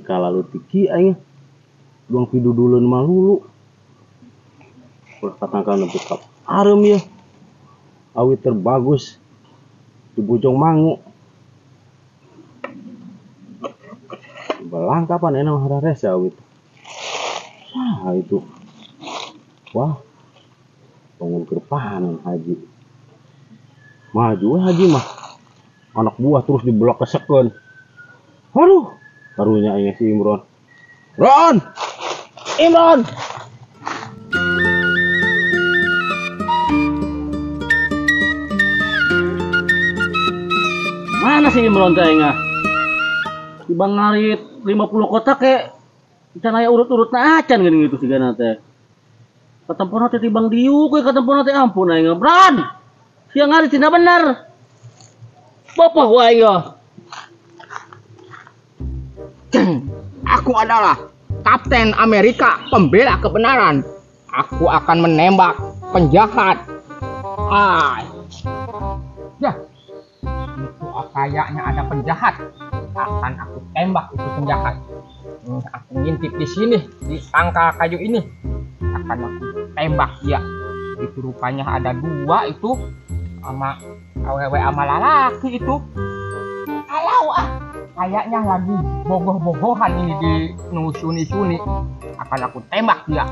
Dikalalu tiki aing. Buang piduduleun malulu. Ulah katangkal nepi ka areum ieu. Awi terbagus di Bojong Mangu. Belangkapan enak harares ya awi. Saha itu? Wah. Bangun kerpanan haji. Maju haji mah. Anak buah terus dibelok kesekeun. Aduh, karunya aing si Imron. Ron! Imron! Mana si Imron teh aing ah? Tibang ngarit 50 kotak ke can aya urut-urutna acan geuning itu sigana teh. Katempona teh tibang diuk we katempona teh ampun aing. Bran! Sia ngarit tina bener. Bapak gua aing. Aku adalah Kapten Amerika, pembela kebenaran. Aku akan menembak penjahat. Ah. Ya. Itu kayaknya ada penjahat. Akan aku tembak itu penjahat. Aku ngintip di sini, di tangkal kayu ini. Akan aku tembak dia. Itu rupanya ada dua itu sama awewe sama lalaki itu. Alau ah, kayaknya lagi bogoh-bogohan ini di nu suni-suni. Akan aku tembak dia.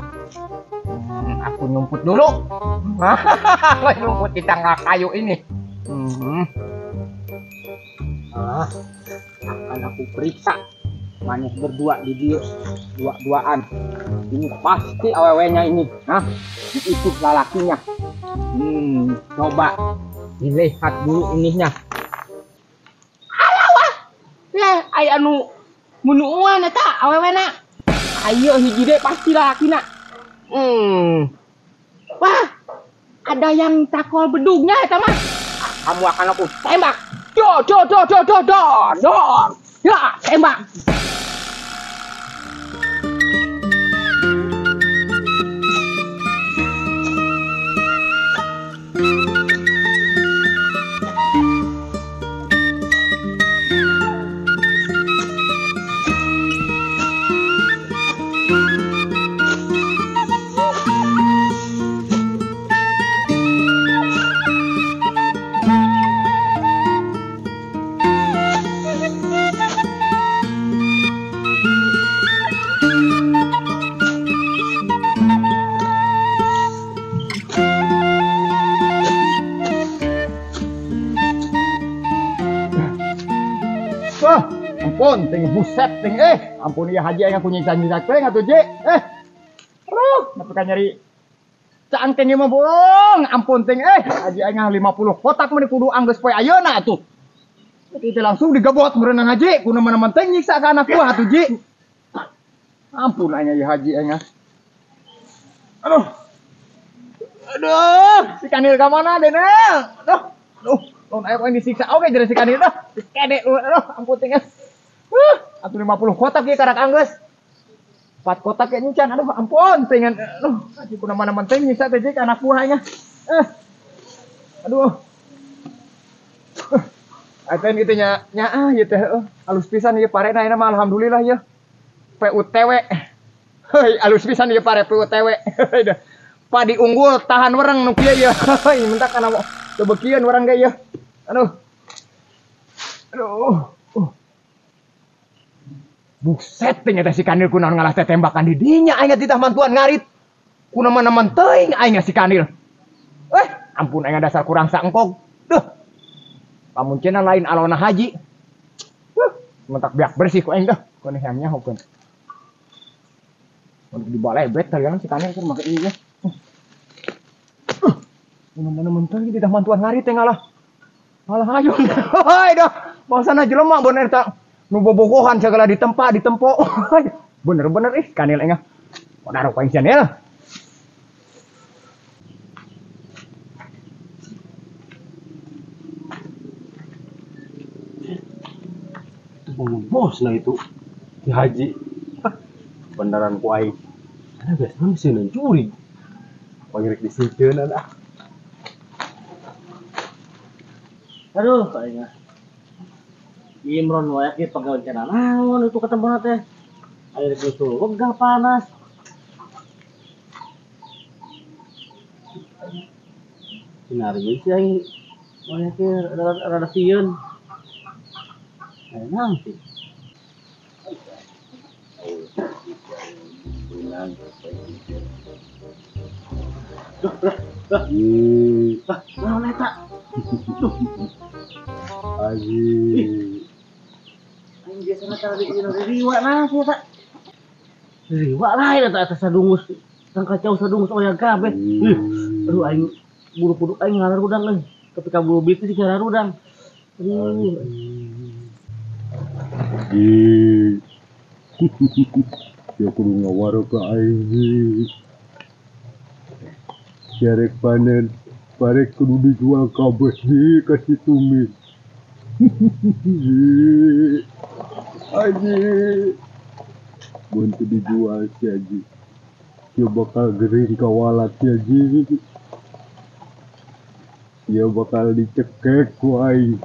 Aku nyumput dulu. Aku nyumput di tangkal kayu ini. Ah, akan aku periksa maneh berdua di dia dua-duaan. Ini pasti awewenya ini. Nah, itu lalakinya. Coba dilihat dulu ininya. Alah wah. Lah, aya anu munuan eta awewena. Ayo hiji deui pasti lalakina. Wah, ada yang takol bedugnya eta mah. Kamu akan aku tembak. Do do do do do do do. Ya, tembak. Wah, ampun, ting buset ting ampun ya haji aing aku nyiksa-nyiksa teh atuh ji. Aduh, nepi ka nyeri caangkeng ieu mah bolong, ampun ting haji aing 50 kotak mah kudu anggeus poe ayeuna atuh. Itu langsung digebot meureunang haji, kudu mana-mana teh nyiksa ka anak buah atuh ji. Ampun aing ya haji aing. Aduh. Aduh, si Kanil ka mana Denel? Aduh, aduh. Lamun aya yang disiksa oke jadi si Kanil dah. Dikede aduh ampun ting. Atuh 50 kotak ieu karak anggeus. 4 kotak ge encan aduh ampun ting. Aduh, haji kudu mana-mana teh nyiksa teh ka anak buah aing. Aduh. Atuh kitu nya nya ah ieu teh alus pisan ieu parena ayeuna mah alhamdulillah ieu. PUTW. Heuy alus pisan ieu pare PUTW. Padi unggul tahan wereng nu kieu ieu. Heuy mentak kana teu beukieun wereng ge ieu. Aduh. Aduh. Buset teh eta si Kanil kunaon ngalah teh tembakan di dinya aing titah mantuan ngarit. Kunaon-naon teuing aing si Kanil. Ampun aing dasar kurang saengkog. Duh. Lamun cenah lain alona haji. Mentak biak bersih ku aing dah. Ku hayang nyahokeun. Mun dibalebet talian si Kanil keur make ieu. Kunaon-naon teuing titah mantuan ngarit teh ngalah. Alah ayun. Hoi dah. Bangsana jelema bener eta. Nu bobogohan segala ditempa, ditempo. Bener-bener ih Kanil aing. Padaro ku aing sia. Itu bangun bos lah itu. Si Haji. Beneran ku aing. Karena biasanya mesti mencuri. Pangirik di situ ah. Aduh, kayaknya Imron wae ge pagawean cenah naon itu ketemu teh. Air nyusul wegah panas. Sinari sih aing oya teh rada sieun. Aya naon sih? Lah, naon eta? Duh. Aji. Aing biasana tara diriwa nah sia eta. Diriwa lain eta eta sadungus. Tangkacau sadungus oya kabeh. Aduh aing bulu kuduk aing ngararudang euy. Ketika bulu bitu sih ngararudang. Aduh. Ya kudu ngawaro ka aing. Jarek panen parek kudu dijual kabeh di ka si Tumin. Aji. Mun teu dijual si Aji. Dia bakal gering kawalat si Aji. Dia bakal dicekek ku aing.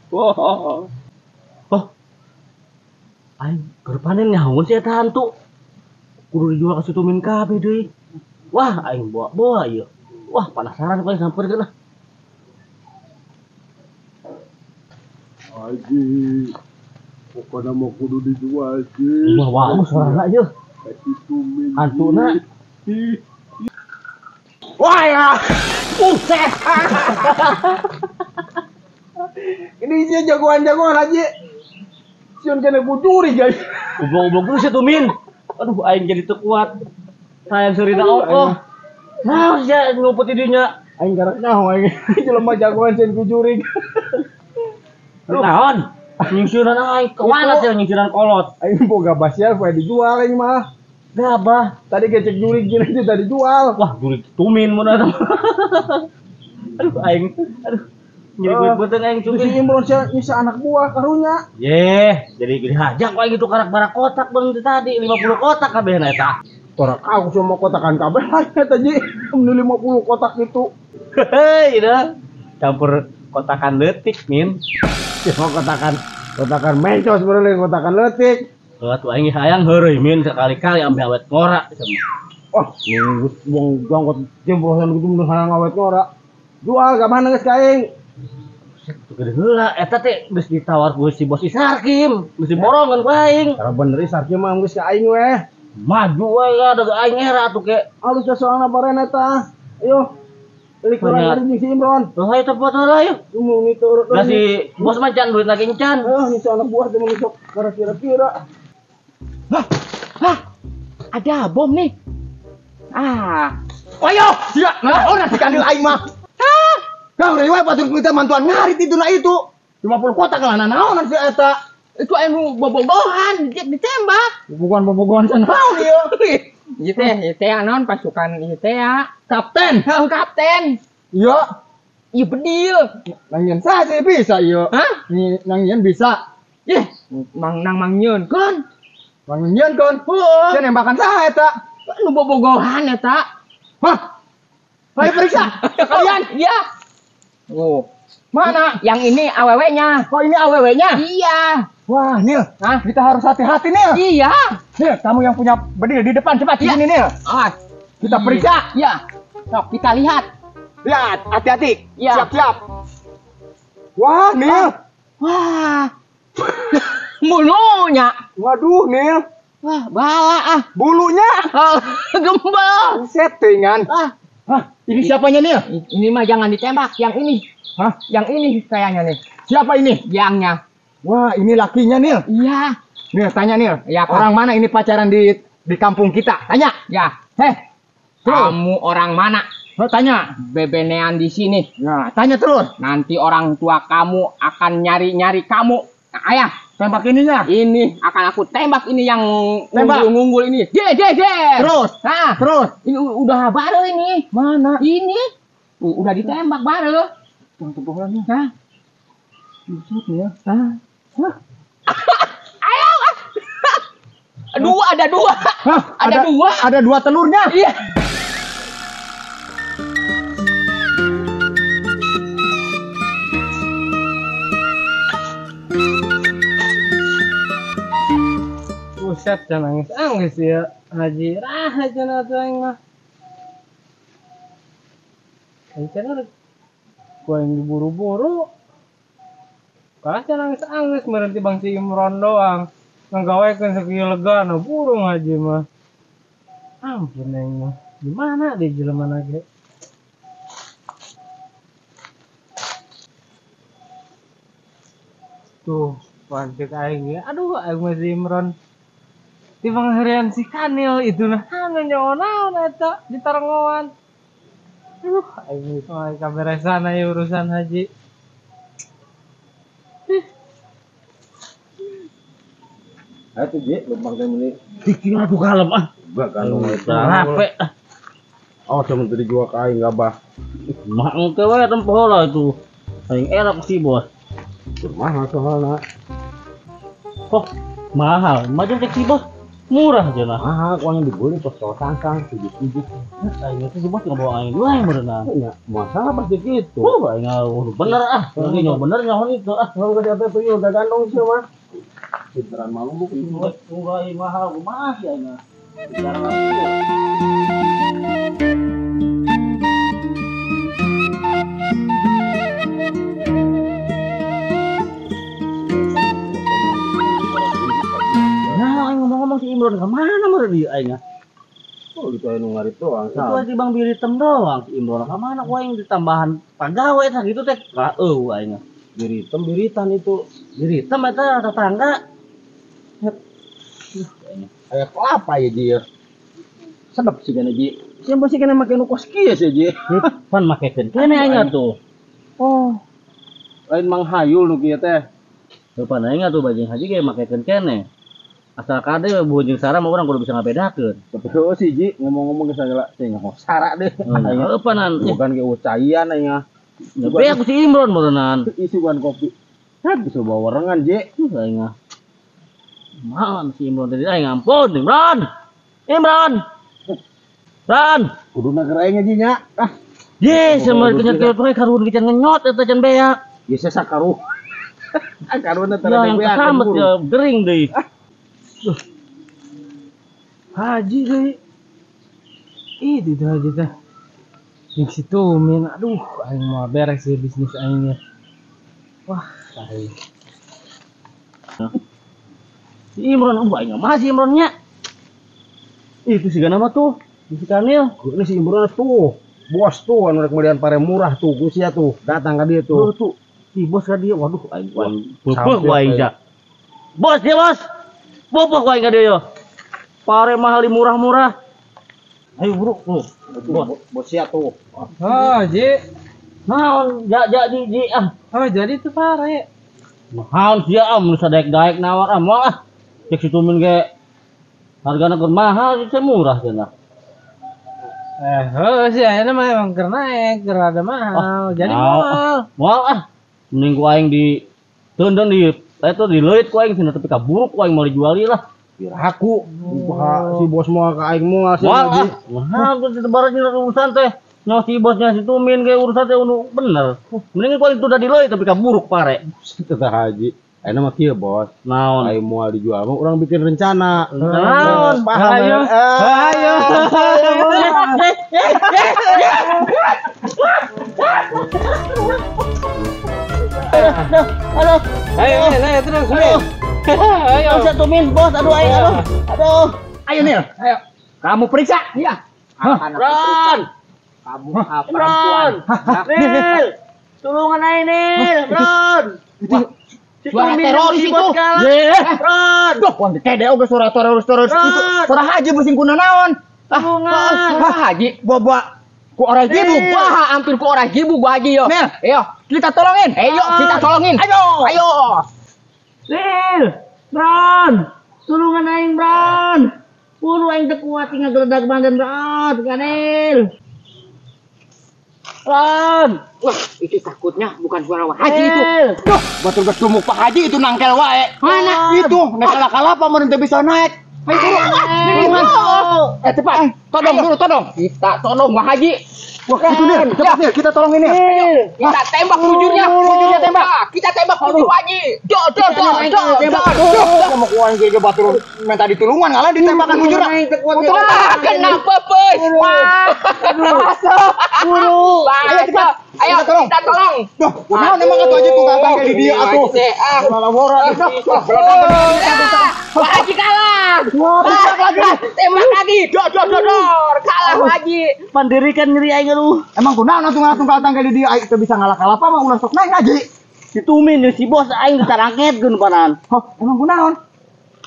Oh. Aing keur panen nyahoan si eta hantu. Kudu dijual ka si Tumin kabeh deui. Wah, aing boa-boa ieu. Wah, penasaran ku aing sampeurkeun lah. Aji, pokona mah kudu dijual sih. Wah, wah, suarana ieu. Ka si Tumin. Hantuna. Wah ya, buset. Ini sih jagoan-jagoan aja. Sion kena bujuri guys. Ublong-ublong terus ya Tumin. Aduh, aing jadi teu kuat. Sayang seurina ongkoh. Nah, sia ngumpet di dinya. Aing garek nyaho aing. Jelema jagoan sieun ku jurig. Naon? Nyingsieunan aing kemana sih nyingsieunan kolot? Aing boga basial poe dijual aing mah. Gabah. Tadi gecek jurig gini aja tadi jual. Wah, jurig Tumin mun eta. Aduh, aing aduh. Nyeri duit beuteung aing Tumin. Si Imron sia nyisa anak buah karunya. Yeh, jadi gede hajak aing itu karak barak kotak beung tadi 50 kotak kabehna eta. Torak aku cuma kotakan kabeh eta ji. Mun 50 kotak itu. Hei, dah. Campur kotakan leutik, Min. Ya kotakan mencos beureuh kotakan leutik. Heuh atuh aing hayang heureuy Min sekali-kali ambe awet ngora. Wah, geus buang jangkot jembrosan gitu mun hayang awet ngora. Jual ka mana geus ka aing? Tuh gede heula eta teh geus ditawar ku si bos Isarkim, geus diborongan ku aing. Cara bener Isarkim mah geus ka aing weh. Maju we da aing era atuh ke. Alus da soalna baren eta. Ayo. Beli kurang dari si Imron. Tuh ayo tempat heula yuk. Umum itu urut. Lah si bos mah can duit lagi encan. Heuh, ni anak buah teh mun sok kira-kira. Hah? Hah? Ada bom nih. Ah. Ayo, sia, naon dikandil aing mah. Hah? Kang rewa batur kita mantuan ngarit itu na itu. 50 kotak lah naonan si eta. Itu anu bobogohan, ditembak. Bukan bobogohan naon ieu. Ieu teh naon pasukan ieu teh ya. Kapten. Heuh, kapten. Iya. Ieu bedil. Nangieun saha sih bisa ieu? Hah? Nangieun bisa. Ih, mang nang mangieun kan. Mangieun kon. Heuh. Sia nembakan saha eta? Nu bobogohan eta. Hah? Ayo periksa. Kalian, iya. Oh. Mana? Yang ini AWW-nya. Kok ini AWW-nya? Iya. Wah, Nil. Hah? Kita harus hati-hati, Nil. Iya. Nil, kamu yang punya bedil di depan cepat iya. Sini, Nil. Ah. Kita periksa. Iya. Sok, kita lihat. Lihat, hati-hati. Iya. Siap-siap. Wah, Nil. Wah. Bulunya. Waduh, Nil. Wah, bala ah. Bulunya. Oh, gembel. Settingan. Ah. Hah, ini siapanya, Nil? Ini mah jangan ditembak, yang ini. Hah? Yang ini kayaknya nih. Siapa ini? Yangnya. Wah, ini lakinya, Nil. Iya. Nil, tanya Nil. Ya, orang mana ini pacaran di kampung kita? Tanya. Ya. Heh. Kamu orang mana? Oh, tanya. Bebenean di sini. Nah, tanya terus. Nanti orang tua kamu akan nyari-nyari kamu. Nah, ayah, tembak ininya. Ini akan aku tembak ini yang ngunggul-ngunggul ini. Je. Terus. Nah, terus. Ini udah baru ini. Mana? Ini. Udah ditembak baru. Tunggu-tungguannya. Hah? Buset ya. Hah? Hah? Ayo. Dua, ada dua. Hah? Ada dua. Ada dua telurnya. Iya. Buset, jangan nangis-nangis ya. Haji rah aja atuh aing mah. Aing cenah gua yang diburu-buru. Kalah cenah nangis-nangis meureun ti Bang si Imron doang. Ngagawekeun sakieu lega nu burung haji mah. Ampun aing mah. Gimana deh jelema ge? Tuh, pancek aing ya. Aduh, aing mah si Imron. Di pengharian si Kanil itu nah nyawa naon eta di tarengoan. Aduh, aing geus mah kaberesan aya urusan haji. Atuh je, lempang teh meuni. Dikira tuh kalem ah. Bakal eta. Rape ah. Oh, cuman tadi gua ka aing gabah. Mak engke we tempo lah itu. Aing elok si bos. Mahal soalna. Oh, mahal. Maju cek si bos. Murah aja lah. Mahal, uang yang dibeli tos sangkang 7-7. Aing itu si bos nggak bawa aing dua yang berenang. Ya, masalah pasti gitu. Oh, aing bener ah. Ini nyawa bener nyawa itu ah. Kalau nggak siapa tuyul gak gandong sih mah. Pinteran malu bu. Enggak mahal, mahal ya aing. Ngomong-ngomong si Imron kemana meureun ieu aing? Oh, gitu anu ngarit doang. Itu aja Bang Biritem doang si Imron kemana ku aing ditambahan pagawe tah gitu teh. Eueuh aing. Biritem biritan itu. Biritem eta tetangga. Aya kelapa ya ji. Sedep sih kana ji. Siapa sih kana make nu kos kieu sih ji. Pan makekeun kene aing atuh. Oh. Lain Mang Hayul nu kieu teh. Pan aing atuh bajing haji ge makekeun kene. Asal kade bujing sara mah urang kudu bisa ngabedakeun. Tapi heueuh sih ji, ngomong-ngomong geus sagala teh nyaho sara deh. Heueuh panan. Bukan ge ucaian aing ah. Tapi aku si Imron meureunnan. Isukan kopi. Hah bisa bawa warengan ji. Aing ah. Malam si Imron tadi aing ampun Imron. Imron. Ron. Kuduna keur aing ji nya. Ah. Ye, sama kenyat kieu karuhun kican ngenyot eta can beak. Ye sesa karuh. Karuhunna teh beak. Yang ya gering deui. Duh. Haji deui. Ih, itu haji teh. Jeung si Tumin, aduh, aing mau beres sih bisnis aingnya. Wah, tai. Si Imron, aing mah si Imronnya. Itu si gana mah tuh, si Kanil. Ini si Imron tuh, bos tuh anu rek melian pare murah tuh, ku sia tuh, datang ka dieu tuh. Tuh, si bos ka dieu, waduh aing beupeung aing ja. Bos dia, bos. Bobok aing ka dieu. Pare mahal murah-murah. Ayo bro, tuh. Bos, bos sia tuh. Oh, ji. Naon, ja ja ji ji ah. Oh, jadi itu pare. Naon sia am nu sadaek-daek nawar ah moal ah. Cek si Tumin ge hargana keur mahal, cek murah cenah. Heuh sih ayeuna mah emang keur naek, keur rada mahal. Jadi moal. Moal ah. Mending ku aing di teundeun di eta dileuit ku aing cenah tapi kaburuk ku aing mau dijuali lah. Piraku si bos moal ka aing moal sih. Moal ah. Mahal tuh ditebaran urusan teh. Nyawa si bosnya si Tumin ge urusan teh unu bener. Mending ku aing tunda dileuit tapi kaburuk pare. Teh haji. Ayeuna mah kieu bos. Naon? Aing moal dijual mah urang bikin rencana. Naon? Ayo. Ayo. Aduh. Ayo, ayo terus. Ayo. Ayo Tumin bos, aduh aing aduh. Aduh. Ayo Nil. Ayo. Kamu periksa. Iya. Ron. Kamu perempuan. Nil. Tulungan aing Nil, Ron. Suara teroris itu. Ron. Duh, wong kede oge suara teroris itu. Suara haji pusing kuna naon? Tulungan. Suara haji. Bawa ku orang jibu. Wah, hampir ku orang jibu gua haji yo. Nil, ayo kita tolongin. Ayo kita tolongin. Ayo. Ayo. Nil, Ron. Tulungan aing, Ron. Buru aing teu kuat ngageledag badan, Ron. Kanil. Ron. Wah, itu takutnya bukan suara Pak Haji itu. Duh, batur geus dumuk Pak Haji itu nangkel wae. Mana? Itu, nek kalah-kalah apa mun teu bisa naik. Ayo buru. Cepat. Todong dulu, todong. Kita tolong Wah Haji. Wah, itu nih. Cepat nih, kita tolong ini. Kita tembak bujurnya. Bujurnya tembak. Kita tembak bujur Haji. Dor dor dor dor. Sama kuan ge batur minta ditulungan ngalah ditembakan bujurna. Wah, kenapa, Bos? Wah. Masuk. Buru. Ayo cepat. Ayo kita tolong. Duh, kunaon emang atuh aja tukang tangke di dieu atuh. Wah, Haji kalah. Wah, tembak lagi. Tembak lagi. Dor dor dor dor. Kalah Wah Haji. Pandirikan nyeri aing aduh. Emang kunaon atuh ngalah tunggal tangke di dieu aing teu bisa ngalah-kalah apa mah ulah sok naik haji. Ditumin jeung si bos aing ditarangketkeun panan. Hah, emang kunaon?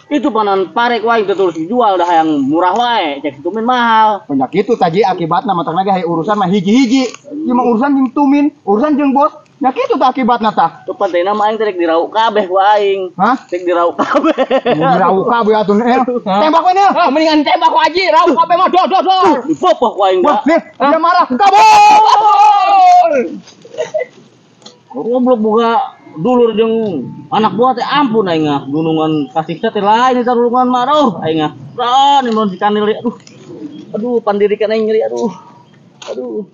Itu panan parek wae teu terus dijual dah yang murah wae, cek si Tumin mahal. Banyak itu tadi akibatna matak lagi hay urusan mah hiji-hiji. Ieu mah urusan jeung Tumin, urusan jeung bos. Nya kitu tah akibatna tah. Tuh pantena mah aing teh rek dirauk kabeh ku aing. Hah? Rek dirauk kabeh. Dirauk kabeh atuh. Tembak we nih. Ah, mendingan tembak ku Haji, rauk kabeh mah dor dor dor. Dipopoh ku aing Wah, dah. nih, dia marah. Kabur. Goblok boga dulur jeung anak buah teh ampun aing ah. Gunungan kasiksa teh lain eta dulungan mah aduh aing ah. Ran mun si kanil aduh. Aduh pandirikan aing nyeri aduh. Aduh.